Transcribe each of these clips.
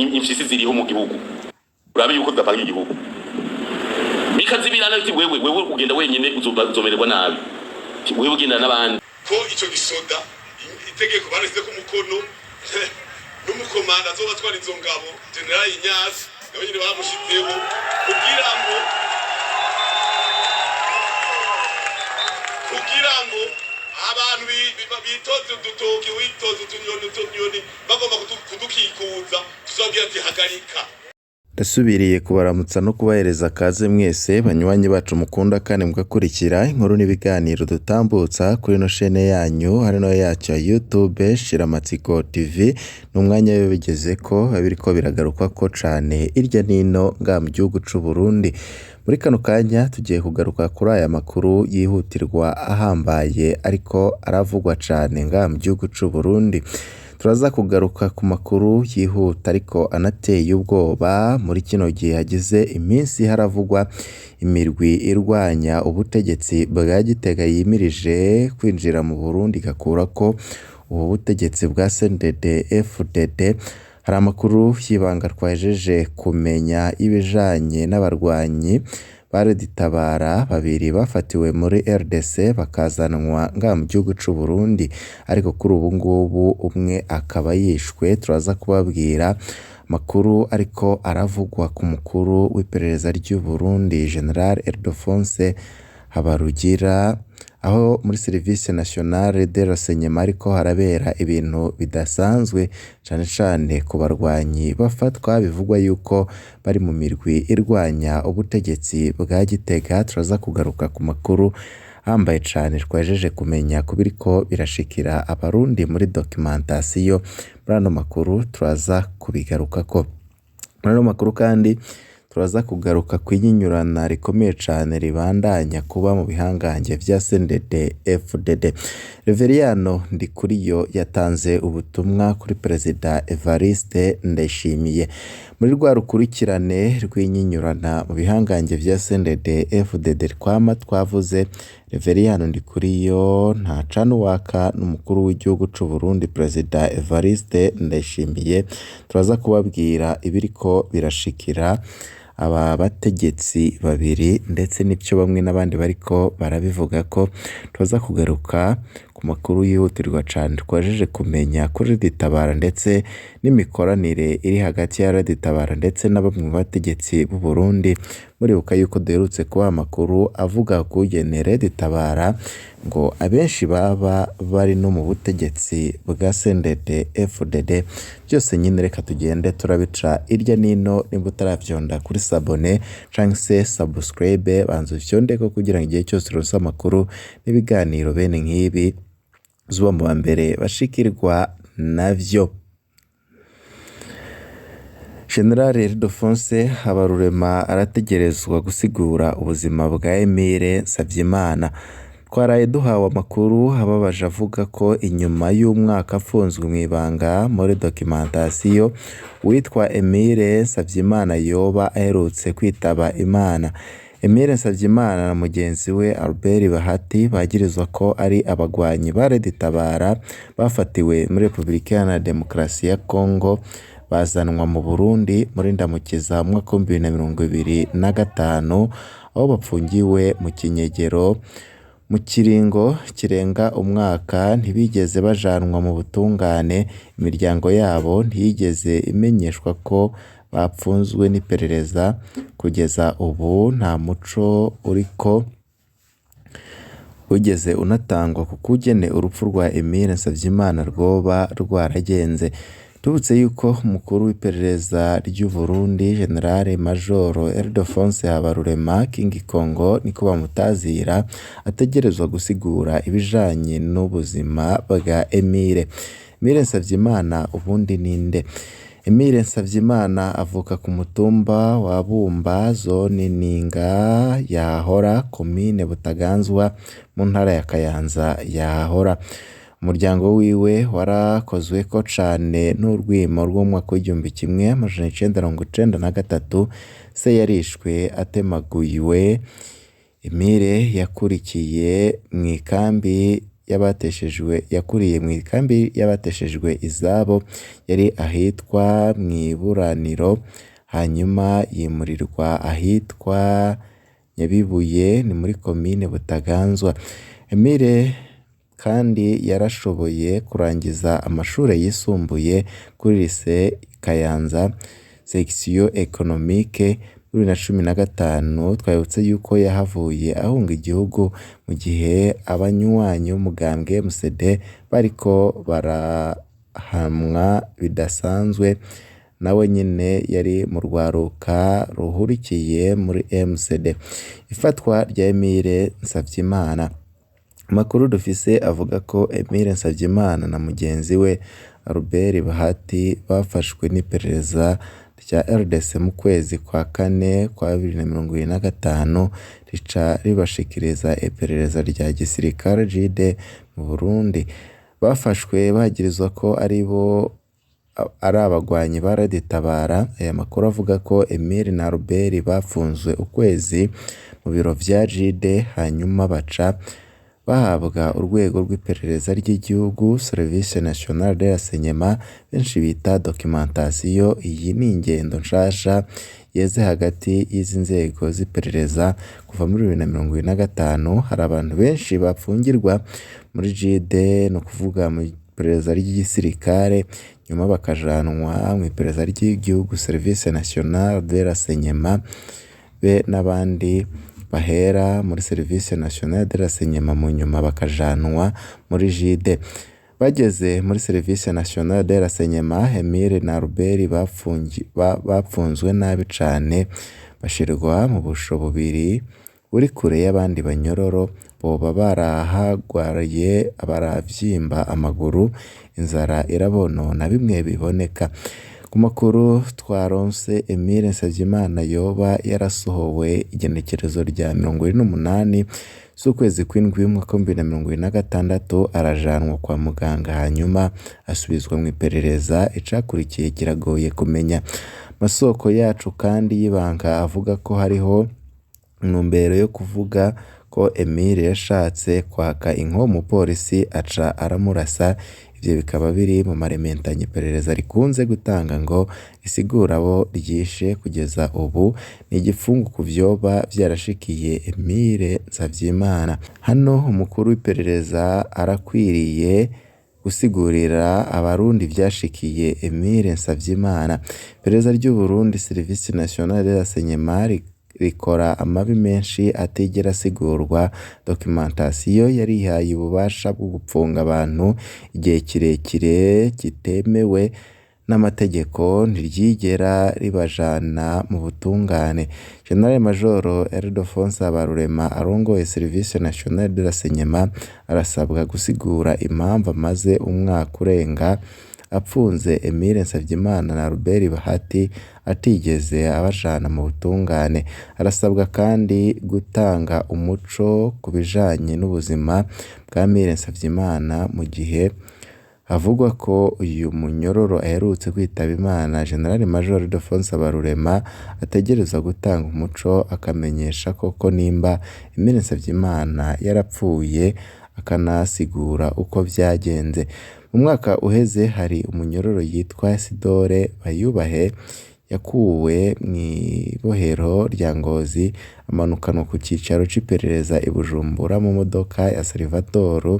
Impyisi ziriho mu gihugu, urabe yuko zidapanga igihugu bikazibirana biti wewe ugenda wenyene uzomererwa nabi. Ati, wewe ugenda n'abandi. Ko ico gisoda itegeko barisize ko umukono n'umukomanda azoba atwara izo ngabo, General Ignace, nawe nyene bamushizeho kugira ngo abantu bitoze udutoki, witoze utunyoni bagomba kudukikuza, tuzobwira ati hagarika. Ndasubiriye kubaramutsa no kubahereza kaze mwese banywanyi bacu mukunda kandi mugakurikira inkuru n'ibiganiro dutambutsa kuri ino shene yanyu ari nayo yacu ya YouTube Shiramatsiko TV. Ni umwanya biba bigeze ko biba biriko biragarukwako cane irya nino ngaha mu gihugu c'u Burundi. Muri kano kanya tugiye kugaruka kuri aya makuru yihutirwa ahambaye ariko aravugwa cane ngaha mu gihugu c'u Burundi. Turaza kugaruka ku makuru yihuta ariko anateye ubwoba muri kino gihe hagize iminsi haravugwa imirwi irwanya ubutegetsi bwa Gitega yimirije kwinjira mu Burundi igakurako ubu butegetsi bwa CNDD FDD. Hari amakuru y'ibanga twahejeje kumenya y'ibijanye n'abarwanyi ba Red-Tabara babiri bafatiwe muri RDC bakazanwa ngaha mu gihugu c'u Burundi, ariko kuri ubu ngubu umwe akaba yishwe. Turaza kubabwira amakuru ariko aravugwa ku mukuru w'iperereza ry'u Burundi, General Ildefonse Habarugira, aho muri Service Nationale de Renseignement ariko harabera ibintu bidasanzwe cane cane ku barwanyi bafatwa bivugwa yuko bari mu mirwi irwanya ubutegetsi bwa Gitega. Turaza kugaruka ku makuru ahambaye cane twahejeje kumenya ku biriko birashikira abarundi muri documentation. Muri ano makuru turaza kubigarukako. Muri ano makuru kandi turaza kugaruka kw'inyinyurana rikomeye cane ribandanya kuba mu bihangange vya CNDD FDD. Reveriyano Ndikuriyo yatanze ubutumwa kuri Perezida Evariste Ndayishimiye. Muri rwa rukurikirane rw'inyinyurana mu bihangange vya CNDD FDD twama twavuze, Reveriyano Ndikuriyo ntacanuwaka n'umukuru w'igihugu c'u Burundi Perezida Evariste Ndayishimiye. Turaza kubabwira ibiriko birashikira aba bategetsi babiri ndetse n'ivyo bamwe n'abandi bariko barabivugako. Turaza kugaruka ku makuru yihutirwa cane twahejeje kumenya kuri Red-Tabara ndetse n'imikoranire iri hagati ya Red-Tabara ndetse na bamwe mu bategetsi b'u Burundi. Muribuka yuko duherutse kubaha amakuru avuga kugene Red-Tabara ngo abenshi baba bari no mu butegetsi bwa CNDD FDD. Byose nyine reka tugende turabica irya nino. Nimba utaravyonda kuri sabone canke se subscribe, banza ufyondeko kugira ngo igihe cyose uronse amakuru n'ibiganiro bene nk'ibi uzoba mu ba mbere bashikirwa navyo. General Ildefonse Habarurema arategerezwa gusigura ubuzima bwa Emile Nsavyimana. Twaraye duhawe amakuru ababaje avuga ko inyuma y'umwaka afunzwe mw'ibanga muri documentation, uwitwa Emile Nsavyimana yoba aherutse kwitaba Imana. Emile Nsavyimana na mugenzi we Albert Bahati bagirizwa ko ari abagwanyi ba Red-Tabara bafatiwe muri Repubulika Iharanira Demokarasi ya Congo bazanwa mu Burundi muri Ndamukiza mu mwaka w'ibihumbi bibiri na mirongo ibiri na gatanu, aho bapfungiwe mu kinyegero mu kiringo kirenga umwaka. Ntibigeze bajanwa mu butungane, imiryango yabo ntiyigeze imenyeshwa ko bapfunzwe n'iperereza. Kugeza ubu nta muco uriko wigeze unatangwa ku kugene urupfu rwa Emile Nsavyimana rwoba rwaragenze. Tubutse yuko umukuru w'iperereza ry'u Burundi, General Major Ildefonse Habarurema King Congo niko bamutazira, ategerezwa gusigura ibijanye n'ubuzima bwa Emile. Emile Nsavyimana ubundi ninde? Emile Nsavyimana avuka ku mutumba wa Bumba, zone Ninga yahora komine Butaganzwa mu ntara ya Kayanza yahora. Umuryango wiwe warakozweko cane n'urwimo rw'umwaka w'1993, se yarishwe atemaguwe. Emile yakurikiye mw'ikambi y'abateshejwe yakuriye mw'ikambi y'abateshejwe izabo yari ahitwa mw'iburaniro, hanyuma yimurirwa ahitwa Nyabibuye ni muri komine Butaganzwa. Emile kandi yarashoboye kurangiza amashure yisumbuye kuri Lycée Kayanza section économique muri 2015. Twabibutse yuko yahavuye ahunga igihugu mu gihe abanywanyi b'umugambwe MCD bariko barahamwa bidasanzwe, nawe nyene yari mu rwaruka ruhurikiye muri MCD. Ifatwa rya Emile Nsavyimana. Amakuru dufise avuga ko Emile Nsavyimana na mugenzi we Albert Bahati bafashwe n'iperereza rya RDC mu kwezi kwa kane kwa 2025, rica ribashikiriza iperereza rya gisirikare JIDE mu Burundi. Bafashwe bagirizwa ko aribo ari abagwanyi ba Red-Tabara. Aya makuru avuga ko Emile na Albert bapfunzwe ukwezi mu biro vya JIDE, hanyuma baca bahabwa urwego rw'iperereza ry'igihugu Service National de Renseignement, benshi bita documentation. Iyi ni ingendo nshasha yeze hagati y'izi nzego z'iperereza kuva muri 2025. Hari abantu benshi bapfungirwa muri JIDE, ni ukuvuga mu iperereza ry'igisirikare, nyuma bakajanwa mu iperereza ry'igihugu Service National de Renseignement, be n'abandi bahera muri Service National de Renseignement mu nyuma bakajanwa muri JIDE. Bageze muri Service National de Renseignement, Emile na Albert bapfunzwe nabi cane, bashirwa mu busho bubiri buri kure y'abandi banyororo. Boba barahagwariye baravyimba amaguru, inzara irabonona bimwe biboneka. Ku makuru twaronse, Emile Nsavyimana yoba yarasohowe igenekerezo rya 28 z'ukwezi kw'indwi umwaka w'ibihumbi bibiri na mirongo ibiri na gatandatu, arajanwa kwa muganga hanyuma asubizwa mw'iperereza. Icakurikiye kiragoye kumenya. Amasoko yacu kandi y'ibanga avuga ko hariho intumbero yo kuvuga ko Emile yashatse kwaka inko umupolisi aca aramurasa. Ivyo bikaba biri mu marementanya iperereza rikunze gutanga ngo risigure abo ryishe. Kugeza ubu ni igipfungu ku vyoba vyarashikiye Emile Nsavyimana. Hano umukuru w'iperereza arakwiriye gusigurira abarundi ivyashikiye Emile Nsavyimana. Iperereza ry'Uburundi Service National de Renseignement rikora amabi menshi atigera asigurwa. Documentation yarihaye ububasha bwo gupfunga abantu igihe kirekire kitemewe n'amategeko, ntiryigera ribajana mu butungane. General Major Ildefonse Habarurema arongoye Service National de Renseignement arasabwa gusigura impamvu amaze umwaka urenga apfunze Emile Nsavyimana na Albert Bahati atigeze abajana mu butungane. Arasabwa kandi gutanga umuco ku bijanye n'ubuzima bwa Emile Nsavyimana mu gihe havugwa ko uyu munyororo aherutse kwitaba Imana. General Major Ildefonse Habarurema ategerezwa gutanga umuco akamenyesha koko nimba Emile Nsavyimana yarapfuye, akanasigura uko vyagenze. Mu mwaka uheze hari umunyororo yitwa Isidore Bayubahe yakuwe mw'ibohero rya Ngozi amanukanwa ku cicaro c'iperereza i Bujumbura mu modoka ya Salvatore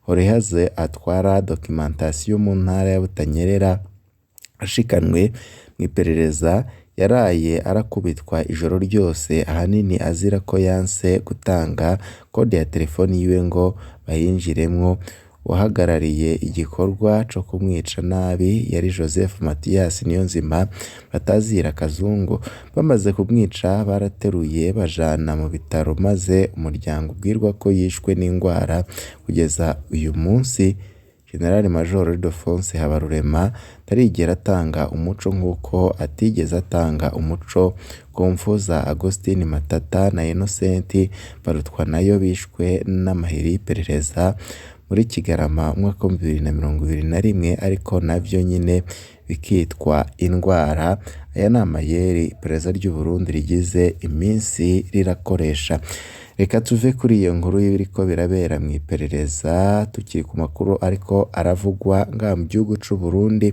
Horihaze atwara documentation mu ntara ya Butanyerera. Ashikanwe mw'iperereza yaraye arakubitwa ijoro ryose, ahanini azira ko yanse gutanga kode ya telefoni yiwe ngo bayinjiremwo. Uwahagarariye igikorwa co kumwica nabi yari Joseph Mathias Niyonzima batazira Kazungu. Bamaze kumwica barateruye bajana mu bitaro, maze umuryango ubwirwa ko yishwe n'ingwara. Kugeza uyu munsi General Major Ildefonse Habarurema ntarigera atanga umuco nk'uko atigeze atanga umuco ku mpfu za Augustin Matata na Innocent Barutwanayo bishwe n'amahiri y'iperereza muri Kigarama umwaka w'ibihumbi bibiri na mirongo ibiri na rimwe, ariko navyo nyene bikitwa indwara. Aya ni amayeri iperereza ry'u Burundi rigize iminsi rirakoresha. Reka tuve kuri iyo nkuru y'ibiriko birabera mw'iperereza, tukiri ku makuru ariko aravugwa ngaha mu gihugu c'u Burundi.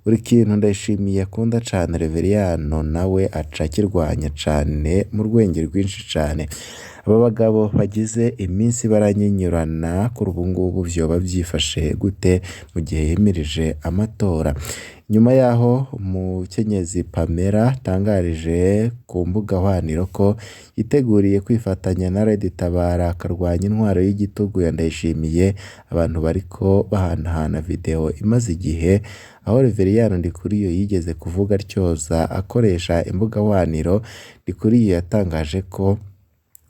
Buri kintu Ndayishimiye akunda cane Reveriyano nawe aca akirwanya cane mu rwenge rwinshi cane. Aba bagabo bagize iminsi baranyinyurana, kuri ubu ngubu vyoba vyifashe gute mu gihe himirije amatora? Nyuma yaho umukenyezi Pamela atangarije ku mbuga hwaniro ko yiteguriye kwifatanya na Red Tabara akarwanya intwaro y'igitugu ya Ndayishimiye, abantu bariko bahanahana video imaze igihe aho Reveriyano Ndikuriyo yigeze kuvuga atyoza akoresha imbuga hwaniro. Ndikuriyo yatangaje ko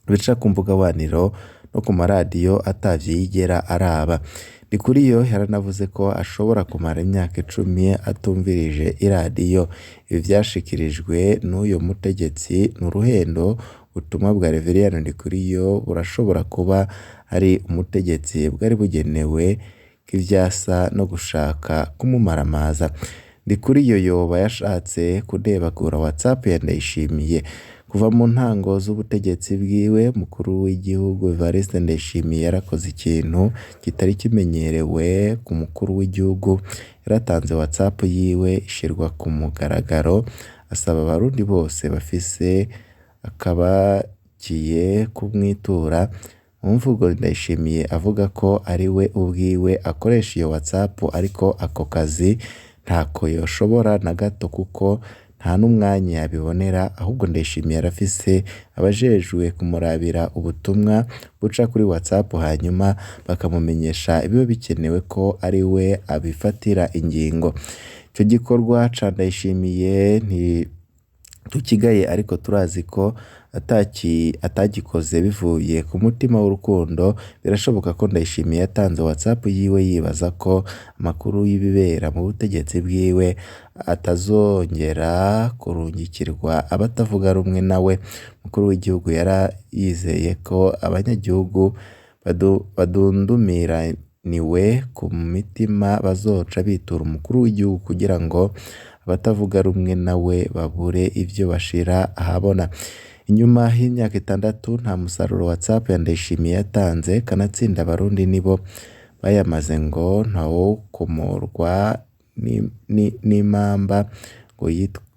bica ku mbuga hwaniro no ku maradiyo atavyo yigera araba. Ndikuriyo yaranavuze ko ashobora kumara imyaka 10 atumvirije iradiyo. Ibi vyashikirijwe n'uyo mutegetsi ni uruhendo. Ubutumwa bwa Reveriyano Ndikuriyo burashobora kuba ari umutegetsi bwari bugenewe nk'ivyasa no gushaka kumumaramaza. Ndikuriyo yoba yashatse kudebagura WhatsApp ya Ndayishimiye. Kuva mu ntango z'ubutegetsi bwiwe, umukuru w'igihugu Evariste Ndayishimiye yarakoze ikintu kitari kimenyerewe ku mukuru w'igihugu. Yaratanze WhatsApp yiwe ishirwa ku mugaragaro, asaba abarundi bose bafise akabakiye kumwitura. Mu mvugo Ndayishimiye avuga ko ari we ubwiwe akoresha iyo WhatsApp, ariko ako kazi ntako yoshobora na gato kuko nta n'umwanya yabibonera. Ahubwo Ndayishimiye arafise abajejwe kumurabira ubutumwa buca kuri WhatsApp, hanyuma bakamumenyesha ibiba bikenewe ko ari we abifatira ingingo. Ico gikorwa ca Ndayishimiye ntitukigaye, ariko turazi ko atagikoze bivuye ku mutima w'urukundo. Birashoboka ko Ndayishimiye yatanze WhatsApp yiwe yibaza ko amakuru y'ibibera mu butegetsi bwiwe atazongera kurungikirwa abatavuga rumwe nawe. Umukuru w'igihugu yari yizeye ko abanyagihugu badundumiraniwe ku mitima bazoca bitura umukuru w'igihugu kugira ngo abatavuga rumwe nawe babure ivyo bashira ahabona. Inyuma y'imyaka 6 nta musaruro WhatsApp ya Ndayishimiye yatanze, kanatsinda abarundi nibo bayamaze ngo ntawokomorwa n'impamba ngo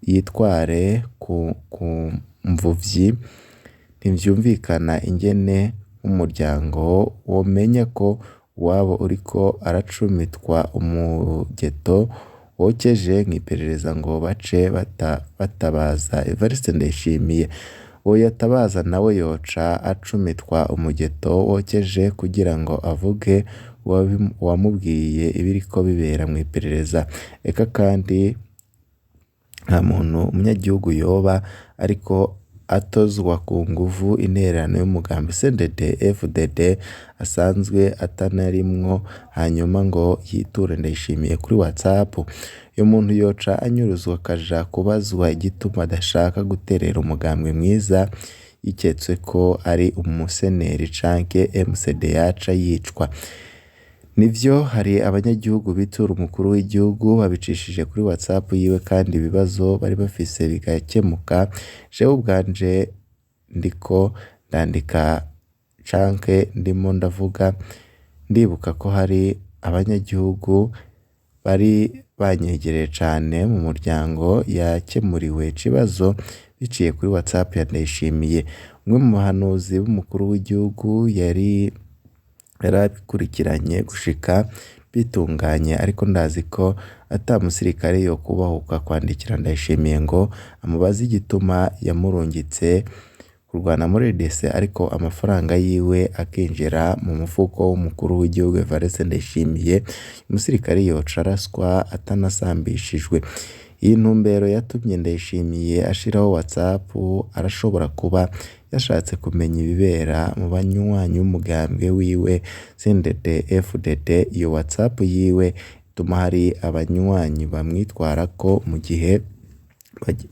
yitware ku mvuvyi. Ntivyumvikana ingene nk'umuryango womenya ko uwabo uriko aracumitwa umugeto wokeje mw'iperereza ngo bace batabaza Evariste Ndayishimiye. Uwo yatabaza nawe yoca acumitwa umugeto wokeje kugira ngo avuge uwamubwiye ibiriko bibera mw'iperereza. Eka kandi nta muntu umunyagihugu yoba ariko atozwa ku nguvu intererano y'umugambi CNDD FDD asanzwe atanarimwo, hanyuma ngo yiture Ndayishimiye kuri WhatsApp. Uyo muntu yoca anyuruzwa akaja kubazwa igituma adashaka guterera umugambwe mwiza, yiketswe ko ari umuseneri canke MCD yaca yicwa. Nivyo hari abanyagihugu bitura umukuru w'igihugu babicishije kuri WhatsApp yiwe kandi ibibazo bari bafise bigakemuka. Jewe ubwanje ndiko ndandika canke ndimo ndavuga, ndibuka ko hari abanyagihugu bari banyegereye cane mu muryango yakemuriwe ikibazo biciye kuri WhatsApp ya Ndayishimiye. Umwe mu bahanuzi b'umukuru w'igihugu yari yarabikurikiranye gushika bitunganye, ariko ndazi ko ata musirikare yokubahuka kwandikira Ndayishimiye ngo amubaze igituma yamurungitse kurwana muri RDC, ariko amafaranga yiwe akinjira mu mufuko w'umukuru w'igihugu Evariste Ndayishimiye. Umusirikare yoca araswa atanasambishijwe. Iyi ntumbero yatumye Ndayishimiye ashiraho WhatsApp, arashobora kuba yashatse kumenya ibibera mu banywanyi b'umugambwe wiwe CNDD FDD. Iyo WhatsApp yiwe ituma hari abanywanyi bamwitwarako mu gihe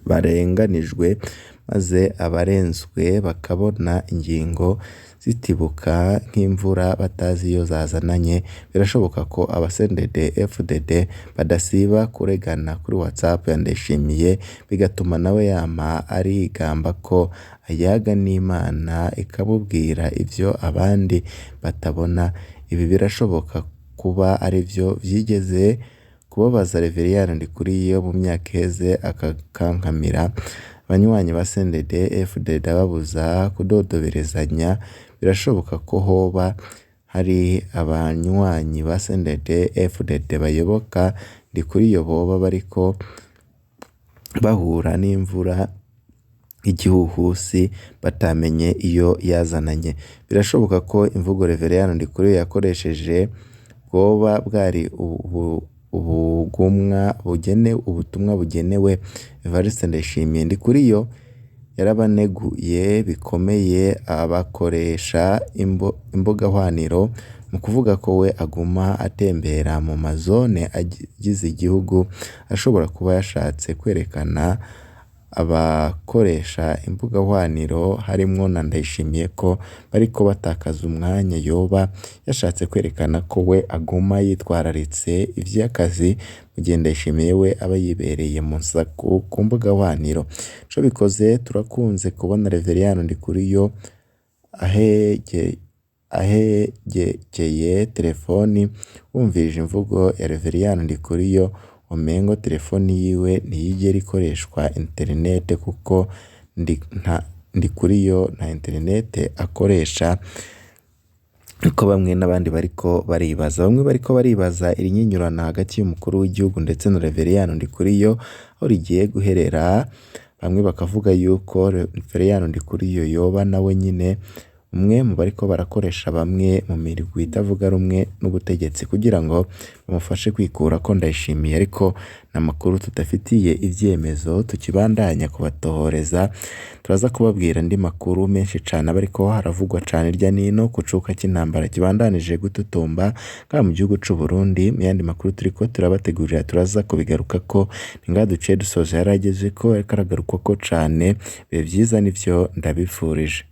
barenganijwe. maze abarenzwe bakabona ingingo zitibuka nk'imvura batazi iyo zazananye. Birashoboka ko aba CNDD FDD badasiba kuregana kuri WhatsApp ya Ndayishimiye, bigatuma nawe yama arigamba ko ayaga n'Imana ikamubwira ivyo abandi batabona. Ibi birashoboka kuba arivyo vyigeze kubabaza Reveriyani Ndikuriyo mu myaka iheze akakankamira abanywanyi ba CNDD FDD ababuza kudodoberezanya. Birashoboka ko hoba hari abanywanyi ba CNDD FDD bayoboka Ndikuriyo boba bariko bahura n'imvura y'igihuhusi batamenye iyo yazananye. Birashoboka ko imvugo Reveriyani Ndikuriyo yakoresheje bwoba bwari ubutumwa bugenewe Evariste Ndayishimiye. Ndikuriyo yarabaneguye bikomeye abakoresha imbogahwaniro mu kuvuga ko we aguma atembera mu mazone agize igihugu, ashobora kuba yashatse kwerekana abakoresha imbugahwaniro harimwo na Ndayishimiye ko bariko batakaza umwanya. Yoba yashatse kwerekana ko we aguma yitwararitse ivy'akazi mu gihe Ndayishimiye we aba yibereye mu nsaku ku mbugahwaniro. Ico bikoze turakunze kubona Reveriyani Ndikuriyo ahegekeye telefoni. Wumvirije imvugo ya Reveriyani Ndikuriyo umengo telefoni yiwe ntiyigera ikoreshwa interinete, kuko Ndikuriyo nta interinete akoresha, niko bamwe n'abandi bariko baribaza. Bamwe bariko baribaza iri nyinyurana hagati y'umukuru w'igihugu ndetse na Reveriyani Ndikuriyo aho rigiye guherera. Bamwe bakavuga yuko Reveriyani Ndikuriyo yoba nawe nyine umwe mu bariko barakoresha bamwe mu mirwi itavuga rumwe n'ubutegetsi kugira ngo bamufashe kwikura ko Ndayishimiye, ariko n'amakuru tudafitiye ivyemezo tukibandanya kubatohoreza. Turaza kubabwira andi makuru menshi cane aba ariko haravugwa cane irya nino ku cuka c'intambara kibandanije gututumba ngaha mu gihugu c'u Burundi. Mu yandi makuru turiko turabategurira turaza kubigarukako. Ni ngaha duciye dusoza yaragezeko ariko aragarukwako cane. Ibihe vyiza nivyo ndabifurije.